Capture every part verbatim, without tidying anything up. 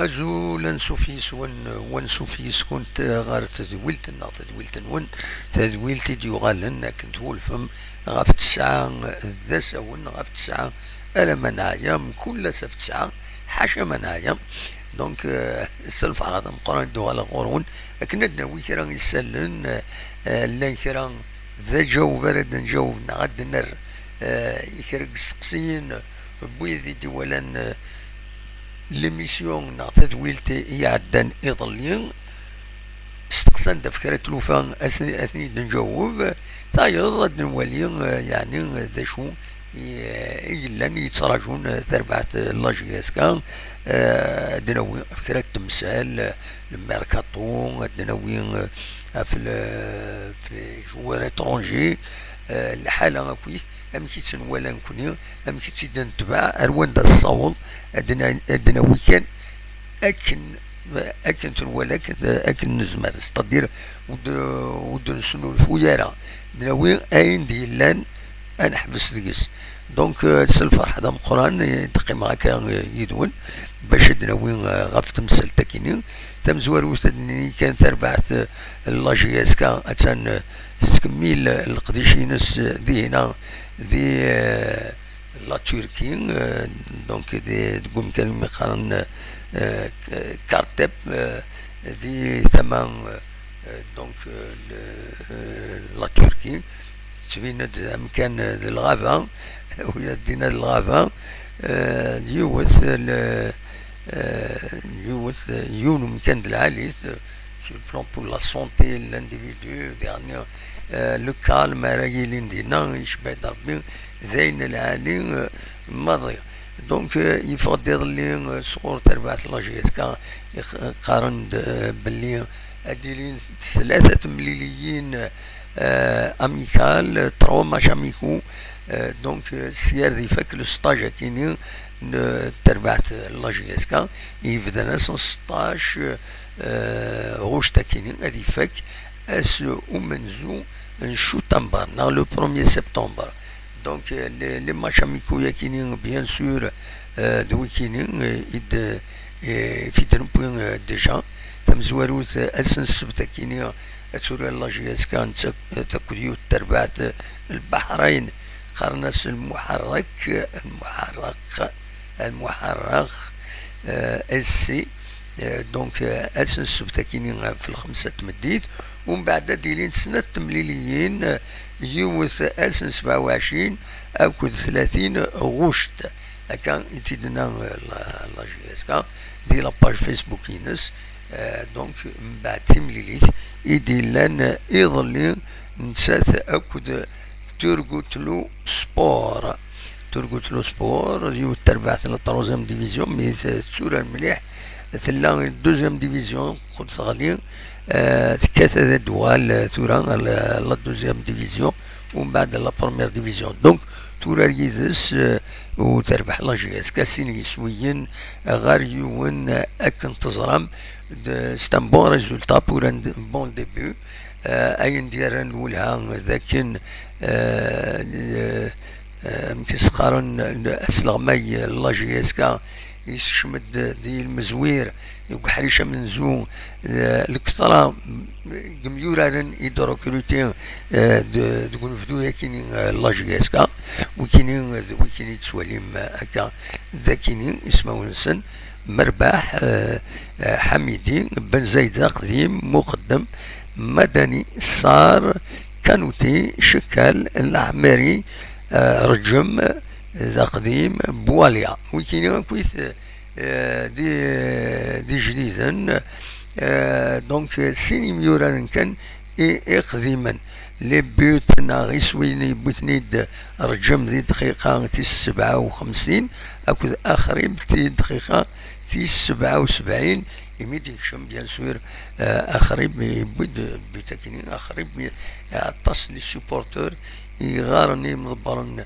Azul, ansuf yis-wen, wansuf yis-kunt ɣer tedwilt-nneɣ, tadwilt-nwen, tadwilt i d-yuɣalen akken twulfem ɣef tesɛa d asawen, ɣef tesɛa alamma neɛya, mkul ass ɣef tesɛa, ḥaca ma neɛya. Donc, euh, s lferḥ d ameqqran i d-uɣaleɣ ɣur-wen akken ad d-nawi kra isallen, euh, llan kra d aǧaweb ara d-nǧaweb neɣ ad d-nerr, euh, i kra n yisteqsiyen n wid i d-iwalan, euh, l'émission neɣ tadwilt i iɛeddan iḍelli, steqsan-d ɣef kra n tlufa, ad ten-, ad ten-id-nǧaweb. Tayeḍ ad nwali, eh, yeɛni, eh, d acu i, eh, i yellan yettraǧun, eh, tarbaɛt, eh, la J S K. Eh, ad d-nawi ɣef kra n temsal, eh, le mercato, ad d-nawi, eh, ɣef le, ɣef les joueurs étrangers, eh, lḥala akkit, amek i tt-nwala nekni, amek i tt-id-netbeɛ, ar wanda tessaweḍ, ad d-na-, ad d-nawi kan akken, akken tenwala, akken, akken nezmer, c'est-à-dire ur d-, ur d-nesnulfuy ara, d-nawi ayen d-yellan, ad neḥbes deg-s. Donc, euh, s lferḥ d ameqqran, eh, d-qqimeɣ akka, eh, yid-wen, bac ad d-nawi, eh, ɣef temsalt-akini. Tamezwarut, ad d-nini kan tarbaɛt, eh, n la J S K, attan, eh, tettkemmil, eh, leqdic-ines, eh, dihina, di, eh, la Turquie, euh, donc di, deg umkan umi qqaren, euh, K-, Kartep, euh, di tama, euh, donc, euh, de, euh, la Turquie, tettbin-d amkan, euh, d lɣaba, ula d dinna d lɣaba, euh, d yiwet, le, euh, yiwet, yiwen umkan d lɛali, euh, sur le plan pour la santé, l'individu, dernier, euh, le calme ara yilin dinna, yecba-d Rebbi, d ayen lɛali, euh, maḍi. Donc, euh, yeffeɣ-d iḍelli, euh, sɣur terbaɛt la J S K, iq-, qqaren-d, euh, belli ad d-ilin tlata temliliyin, euh, amicales, trois matchs amicaux, euh, donc, euh, s yar d ifak le stage akini n terbaɛt la J S K, yebdan ass n seṭṭac, euh, ɣuct akini ad ifak ass umenzu n cutamber, neɣ le premier septembre. Donc, euh, les, les matchs amicaux yakini, bien sûr, euh, d wikini, euh, i d, euh, fi d-newwi, euh, déjà. Tamezwarut, euh, ass n ssebt akini, ad turar la J S K n tak-, euh, akked yiwet terbaɛt, euh, Lbaḥrayn, qqaren-as Lmuḥerrek, Lmuḥerrek, Lmuḥerrek, euh, S C. Euh, donc, euh, ass n ssebt akini ɣef lxemsa n tmeddit, umbeɛd ad d-ilint snat temliliyin, euh, yiwet ass n sebɛa u ɛecrin akked tlatin ɣuct. Akka i tt-id-tenna, euh, la, la J S K di la page Facebook-ines. Euh, donc, mbeɛd timlilit i d-illan, euh, iḍelli, nettat akked Turgutlu Sport. Turgutlu Sport, yiwet terbaɛt n la troisième division, mi t-, tetturar mliḥ, tella deuxième division, qqel teɣli, euh, tekkat ad d-tuɣal, euh, tura ɣer la, la deuxième division, umbeɛd la première division. Donc, turar yid-s, euh, u terbeḥ la J S K sin yiswiyen ɣer yiwen, euh, akken teẓram, de, c'est un bon résultat pour un d-, bon début. Euh, ayen d-yerran lwelha d akken, euh, euh, euh, amek i s-qqaren, asleɣmay n la J S K yessekcem-d di lmezwir deg uḥric amenzu, euh, lketṛa n yimyuraren i d-recruter, euh, de, deg unebdu yakini, euh, la J S K, wikini, d wikini tettwalim, euh, akka, d akini ismawen-nsen. Merbaḥ, eh, eh, Ḥamidi, Ben Zayd d Aqdim, Muqeddem, Madani, Sar, Kanuti, Cekkal, Laḥmeri, eh, Reǧem d Aqdim, Bwalya. Wikini akkit, eh, d, d ijdiden. Eh, donc, sin imyuraren kan i, iqdimen. Les buts neɣ iswiyen yewwi-ten-id Reǧem di dqiqa tis sebɛa u xemsin akked Axrib di dqiqa tis sebɛa u sebɛin, imi d-yekcem, bien sûr, eh, Axrib yewwi-d but akini. Axrib, eh, aṭas n les supporteurs i ɣaren i yimḍebbren n,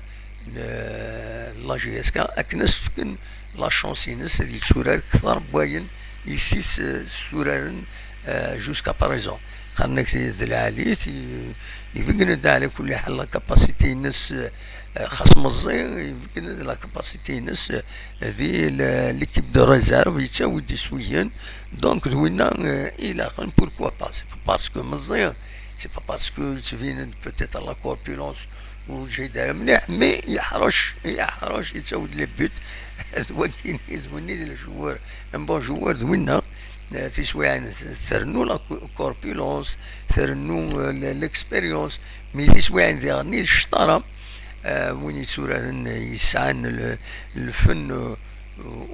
eh, la J S K akken ad s-fken la chance-ines ad yetturar kter n wayen i s-, eh, tturaren, eh, jusqu'à présent. Qqaren-ak d lɛali, i-, ibeggen-d ɛla kulli ḥal la capacité-ines, eh, Xas meẓẓi, yebgen la capacité-ines di l'équipe de réserve, yettawi-d iswiyen. Donc d winna ilaqen, pourquoi pas? C'est pas parce que meẓẓi, c'est pas parce que yettbin-d peut-être la corpulence ur yeǧhid ara mliḥ, mais yeḥrec, yeḥrec, yettawi-d les buts. D wagini, d winni d le joueur, un bon joueur d winna. Tiswiɛin trennu la corpulence, trennu l'expérience, mais tiswiɛin diɣen d cṭara. Win yetturaren yesɛan lfen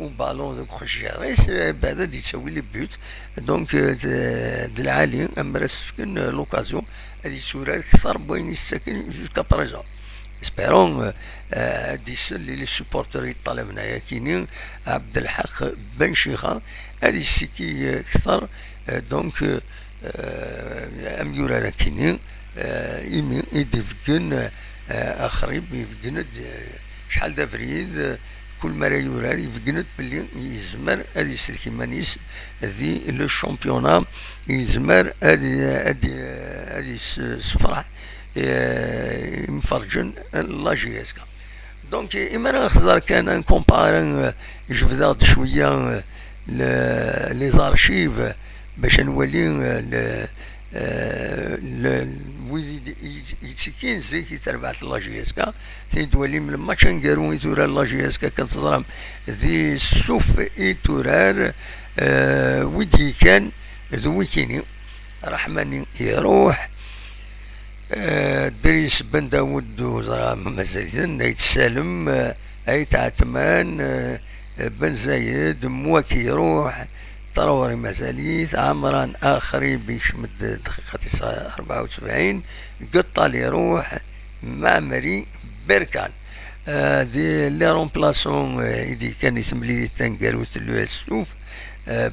ubalun deg uxeccir-is, bɛed ad yettawi les buts. Donc d lɛali amer as-fken l'occasion ad yetturar kter n wayen i s-ttaken jusqu'à présent. Espérons ad d-isel i les supporters yeṭṭalaben ayakini, Abdelḥaq Ben Chixa, ad yessiki kter, donc, amyurar akini, imi i d-ibeggen axrib, ibeggen-d cḥal d abrid, kul mi ara yurar, ibeggen-d belli yezmer ad isellek iman-is di le championnat, yezmer ad ad ad yessefreḥ imferǧen n la J S K. Donc imi ara xẓer kan, ad nkumpari, jebdeɣ-d cwiya les archives bac ad nwali wid yettekkin zik i terbaɛt n la J S K. Tin d-twalim le match aneggaru i turar la J S K, kan teẓram di ssuf i turar, wid yekkan d wikini. Raḥmani iruḥ, Dris Ben Dawed ur ẓriɣ ma mazal-iten, Ayt Salem, Ayt Ɛetman, Ben Zayed, Mwaki iruḥ, Traoré mazal-it, Ɛemran Axrib yekcem-d dqiqa tis rebɛa u sebɛin, Geṭṭal iruḥ, Maɛmeri, Berkan. Di les remplaçants i d-yekkan i temlilit taneggarut n l'U S F,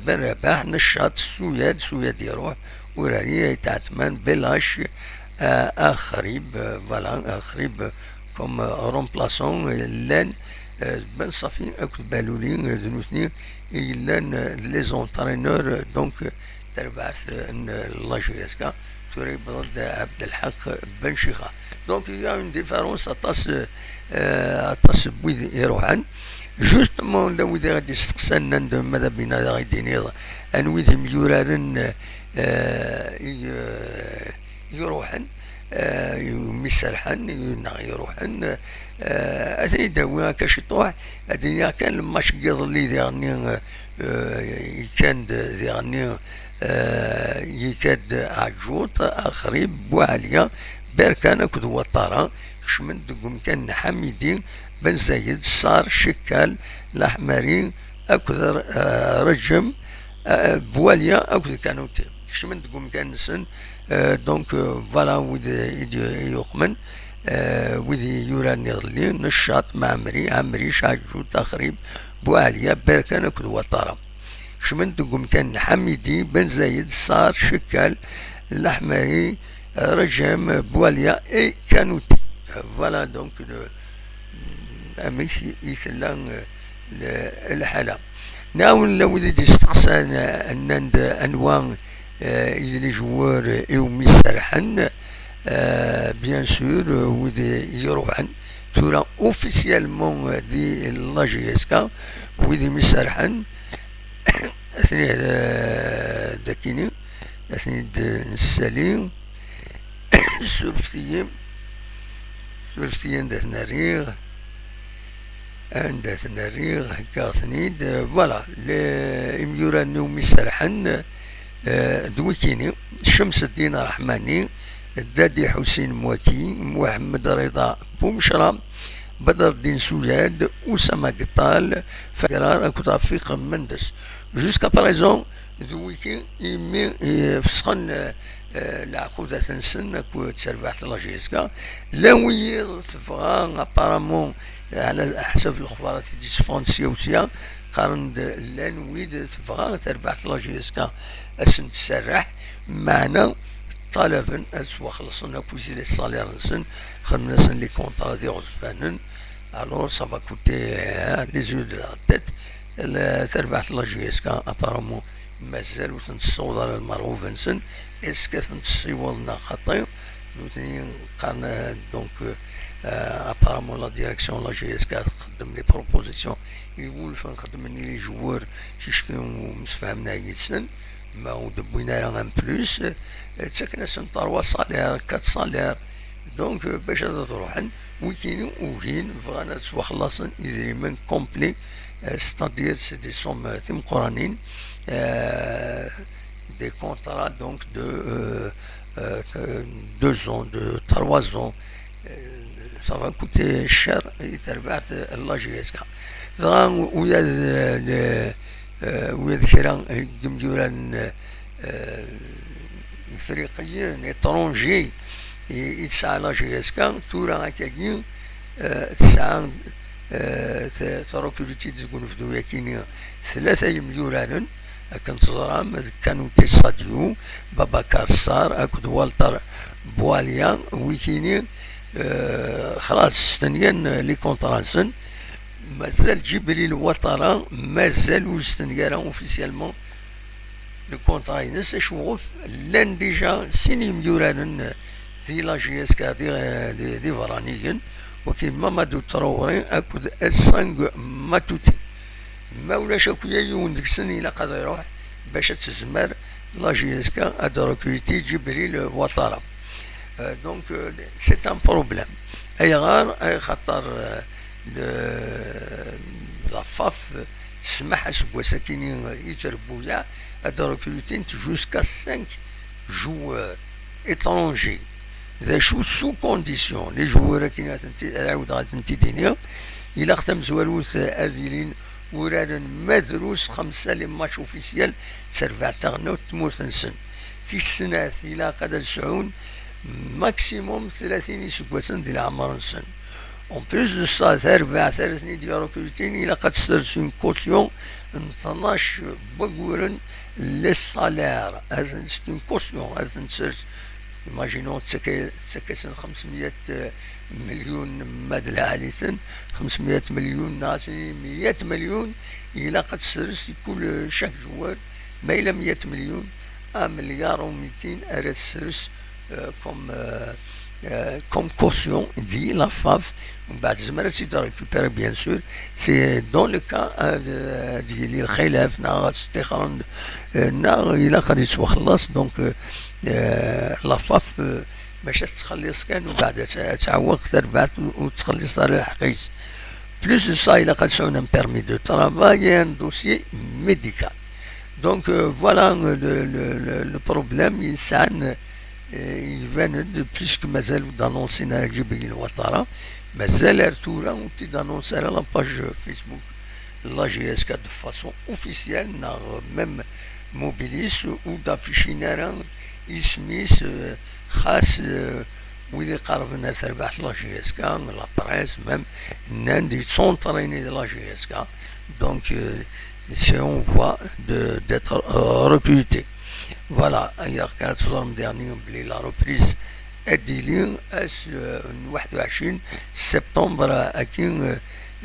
Ben Rabaḥ, Neccaṭ, Suyad, Suyad iruḥ, Urari, Ayt Ɛetman, Belac, Axrib, voilà, Axrib comme remplaçant, llan Ben Safi akked Baluli, d nutni i yellan les entraîneurs, donc, tarbaɛt n la J S K. Tura yewweḍ-d Abdelḥaq Ben Chixa. Donc il y a une différence aṭas, aṭas n wid iruḥen. Justement la wid i ɣ-d-isteqsan, nnan-d ma d abina d aɣ-id-tiniḍ anwi d imyuraren i iruḥen, umi serḥen neɣ iruḥen. Ad ten-id-awi akka ciṭuḥ, ad d-iniɣ kan lmač n yiḍelli diɣenni yekkan-d diɣenni, yekka-d Ɛeǧǧuṭ, Axrib, Buɛalya, Berkan akked Waṭara, kecmen-d deg umkan n Ḥamidi, Ben Zayed, Ṣar, Cikkal, Laḥmari akked Reǧem, Buɛalya akked Kanuti. Kecmen deg umkan-nsen, donc voilà wid i d-yuqmen, wid i yuraren iḍelli, Neccaṭ, Maɛmri, Ɛemric, Ɛeǧǧuṭ, Axrib, Buɛalya, Berkan akked Waṭara. Kecmen deg umkan n Ḥamidi, Ben Zayed, Ṣar, Cikkal, Laḥmari, Reǧem, Buɛalya et Kanuti. Voilà donc le, amek i tella lḥala. Nɛawen la wid i d-isteqsan, nnan-d anwa i d les joueurs iwumi serḥen. Bien sûr, wid i iruḥen tura officiellement di la J S K, wid i mi serḥen, ad ten-id-, ad ten-id-nessali. Surfet-iyi. Surfet-iyi anda ten-rriɣ. Anda ten-rriɣ, heggaɣ-ten-id. Voilà, imyura-nni umi serḥen d wikini: Cemseddin Raḥmani, Dadi Ḥusin Mwaki, Muḥemmed Rida Bumecra, Badreddin Suyad, Usama Geṭṭal, Fagrar akked Rafiq Mendes. Jusqu'à présent, d wiki imi fesxen leɛqudat-nsen akked terbaɛt n la J S K. Llan wiyiḍ tebɣa, apparemment, ɛla ḥsab lexbarat i d-itteffɣen sya u sya, qqaren-d llan wid tebɣa terbaɛt n la J S K ad sen-tserreḥ, meɛna ṭṭalaben ad ttwaxellṣen akk les salaires-nsen, xedmen-asen les contrats d iɣezfanen. Alors ça va coûter les yeux de la tête. Terbaɛt n la J S K apparemment mazal ur ten-tessaweḍ ara lmerɣub-nsen. Est-ce que ten-tessiweḍ neɣ xaṭi? Nutni qqaren, donc, Euh, apparemment, la direction n la J S K txeddem des propositions i wulfen xeddmen i les joueurs, ticki ur msefhamen ara yid-sen, ma ur d-wwin ara un plus, euh, ttaken-asen trois salaires, quatre salaires. Donc, euh, bac ad d-ruḥen, wikini ugin, bɣan ad ttwaxlaṣen idrimen complet, euh, c'est-à-dire c'est des sommes, euh, timeqqranin, euh, des contrats donc de, euh, euh, deux ans, de trois ans. Euh, ça va coûter cher i terbaɛt, euh, la J S K. Dɣa, ula d, euh, ula d kra n yimyuran, euh, ifriqiyen, étrangers, i, i tesɛa la J S K, tura akkagi, euh, tesɛa, euh, t-, trekruti-d deg unebdu-yakini tlata yimyuraren, akken teẓram, d Kanouté Sadio, Babacar Sarr akked Walter Boualia, wikini, euh, xlas stenyan les contrats-nsen. Mazal Djibril Ouattara, mazal ur stenyi ara officiellement le contrat-ines, acu ɣef llan déjà sin yimyuraren di la J S K d, d, d iberraniyen, wagi Mamadou Traoré akked Essang Matoute. Ma ulac akk yiwen deg-sen ilaq ad iruḥ bac ad tezmer la J S K ad recruter Djibril Ouattara. Euh, donc, euh, c'est un problème. Ayɣer? Axaṭer, euh, le, la FAF, euh, tesmaḥ aseggas-akini i trebbuyaɛ ad recrutent jusqu'à cinq joueurs étrangers. D acu, sous condition, les joueurs-akini ad tent-, ad ɛawdeɣ ad tent-id-iniɣ, ilaq tamezwarut ad ilin uraren ma drus xemsa les matchs officiels d terbaɛt taɣelnawt n tmurt-nsen. Tis snat, ilaq ad sɛun maximum tlatin iseggasen di leɛmer-nsen. En plus de ça, tarbaɛt ara ten-id-yrecrutin, ilaq ad tsers une caution n tnac n wayyuren les salaires. Ad, c'est une caution, ad ten-tsers. Imaginons, tettak-, tettak-asen xemsmeyya milyun, ma d lɛali-ten, xemsmeyya milyun, neɣ ad s-nini meyya milyun, ilaq ad tsers i kul, chaque joueur, ma yella meyya milyun, un milliard u mitin ara tsers, euh, comme, euh, euh, comme caution di la FAF. Mbeɛd tezmer ad tt-id-récupérer, bien sûr, c'est dans le cas, euh, de, ad yili lxilaf, neɣ ad ttixren, euh, neɣ ilaq ad yettwaxelleṣ. Donc, euh, euh, la FAF, euh, maca tettxelliṣ kan, mbeɛd ad t-, ad tɛewweq terbaɛt, ur, ur tettxelliṣ ara lḥeqq-is. Plus de ça, ilaq ad sɛun un permis de travail et un dossier médical. Donc, euh, voilà, euh, le, le, le, le problème, il s'en, euh, il vient de, puisque mazal ur d-annonsin ara Djibril Ouattara, mazal ar tura ur t-id-annonce ara la page Facebook la J S K de façon officielle, neɣ même Mobilis, ur d-afficin ara isem-is, euh, xas, euh, wid iqerben ar terbaɛt la J S K, la presse même, nnan-d yettunṭrine di la J S K. Donc, euh, c'est en voie de, d'être, euh, recruté. Voilà, ayer kan ad teẓrem daɣen belli la reprise ad d-tili ass, euh, n waḥed u ɛecrin septembre, akin, euh,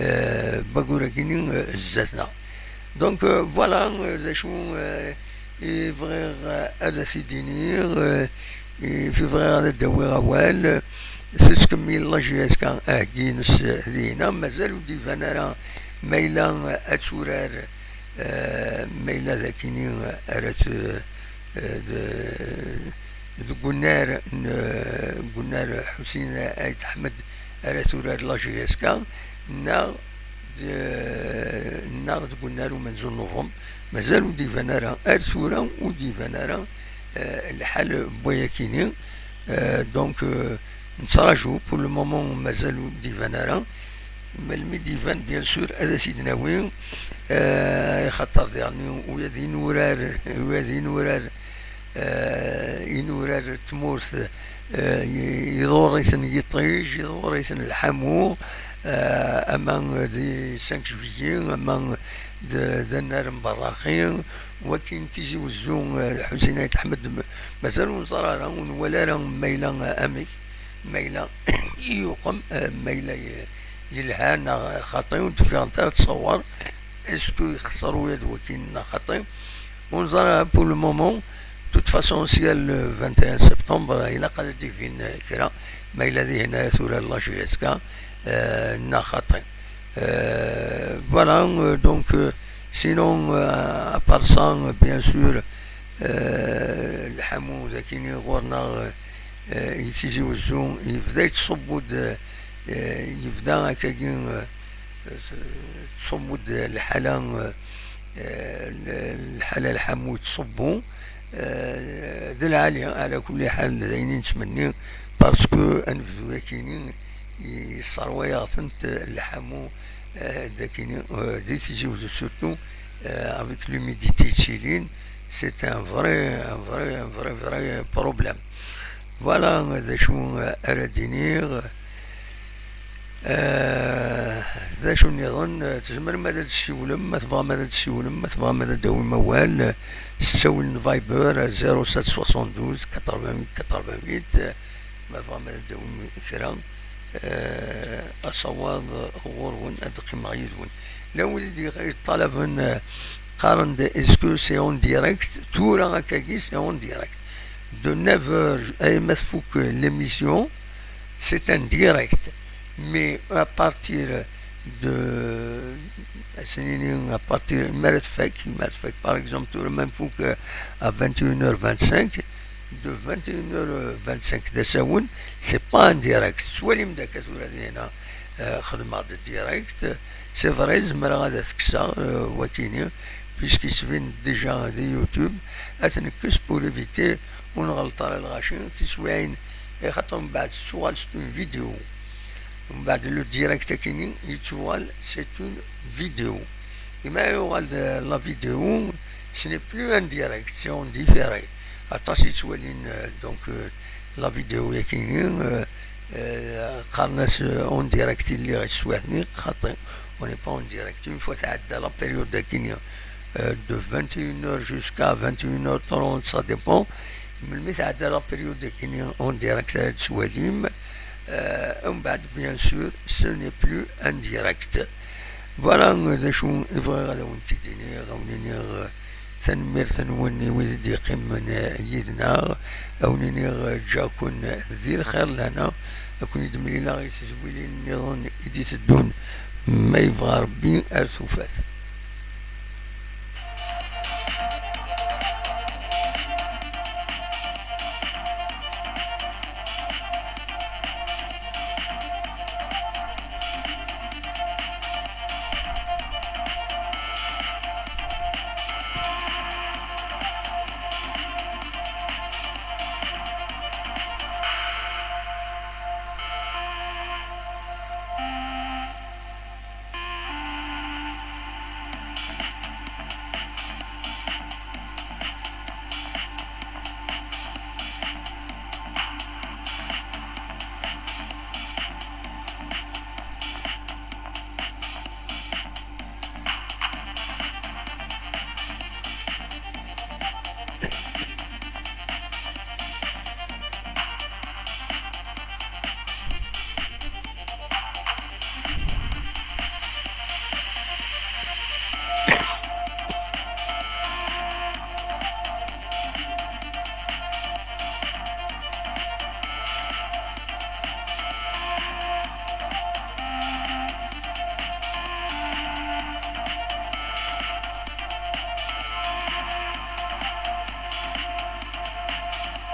euh, bagur-akini, euh, zdat-neɣ. Donc, euh, voilà, euh, d acu, euh, i bɣiɣ, euh, ad as-id-iniɣ, euh, i fi bɣiɣ ad d-awiɣ awal, euh, tettkemmil la J S K aheggi-ines, euh, dinna, mazal ur d-iban ara ma yella, euh, ad turar, euh, ma yella d akini, euh, ara t-, euh, d-, deg unnar n, deg unnar Ḥusin Ayt Ḥmed ara turar la J S K, neɣ d-, neɣ deg unnar umenzu n Nuvember, mazal ur d-iban ara, ar tura ur d-iban ara, eh, lḥal n wayakini. Eh, donc, eh, nettraǧu, pour le moment mazal ur d-iban ara. Melmi d-iban, bien sûr, ad as-id-nawi, eh, axaṭer diɣen ula d inurar, ula d inurar, eh, inurar n tmurt, eh, i-, iḍurr-iten yiṭij, iḍurr-iten lḥamu, eh, ama di cinq juillet, ama d, d annar n Berraqi, wakin Tizi Wezzu, eh, Ḥusin Ayt Ḥmed, ma-, mazal ur neẓra ara, ur nwala ara ma yella, eh, amek, ma yella yuqem, eh, ma yella ye-, yelha neɣ xaṭi, ur d-ffiɣent ara ttṣawar, est-ce que yexṣer ula d wakin neɣ xaṭi? Ur neẓra ara pour le moment, De toute façon, si le vingt et un septembre, ilaq ad d-ibin kra, ma yella dihin ara tura la J S K, euh, neɣ xaṭi. Euh, voilà, euh, donc, euh, sinon, euh, à part ça, euh, bien sûr, euh, lḥamu d akini ɣur-neɣ, euh, i Tizi Wezzu, yebda yettṣubbu-d, euh, yebda akkagi, euh, tettṣubbu-d lḥala, euh, euh, lḥala lḥamu yettṣubbu, euh, d lɛali, ala kulli ḥal d ayen i nettmenni, parce que anebdu akini yesserwa-yaɣ-tent lḥamu, euh, d akini, euh, di Tizi Wezzu surtout, euh, avec l'humidité yettilin, c'est un vrai, un vrai, un vrai, vrai problème. Voilà d acu, euh, ara d-iniɣ. Euh, d acu nniḍen, euh, tzemrem ad d-tessiwlem, ma tebɣam ad d-tessiwlem, ma tebɣam ad d-tawim awal, euh, s ttawil n Viber, euh, zéro sept soixante-douze quatre-vingt-huit quatre-vingt-huit, euh, ma tebɣam ad d-tawim kra, euh, asawaḍ ɣur-wen, ad qqimeɣ yid-wen. La wid i d-yeṭṭalaben, euh, qqaren-d, est-ce que c'est en direct? Tura akkagi, c'est en direct. De neuf heures, ay ma tfuk l'émission, c'est un direct. Mais à partir de, à partir, mi ara tfak, mi ara tfak, par exemple, tura ma nfuk, euh, à vingt et une heures vingt-cinq, de vingt et une heures vingt-cinq d asawen, c'est pas un direct. Tettwalim-d akka tura dinna, euh, xedmeɣ-d direct. C'est vrai, zemreɣ ad t-kkseɣ, euh, wakini, puisque yettbin déjà di YouTube, ad t-nekkes pour éviter ur nɣelleṭ ara lɣaci, tiswiɛin, eh, xaṭer mbeɛd tettuɣal c'est une vidéo. Mbeɛd le direct akini yettuɣal c'est une vidéo. Imi ara yuɣal d la vidéo, ce n'est plus un direct, c'est en différé. Aṭas yettwalin, euh, donc, euh, la vidéo yakini, euh, euh, qqaren-as, euh, en direct i lliɣ i teswiɛt-nni, xaṭi, on n'est pas en direct. Une fois tɛedda la période akini, euh, de vingt et une heures jusqu'à vingt et une heures trente, ça dépend. Melmi tɛedda la période akini en direct ara tettwalim, euh, umbeɛd, bien sûr, ce n'est plus un direct. Voilà d acu i bɣiɣ ad awen-t-id-iniɣ, ad awen-iniɣ, euh, tanemmirt-nwen i wid i d-yeqqimen, euh, yid-neɣ, ad awen-iniɣ, euh, ǧǧiɣ-ken di lxir lehna, ad ken-id-mlileɣ i tedwilin nniḍen i d-iteddun, ma yebɣa Rebbi ar tufat.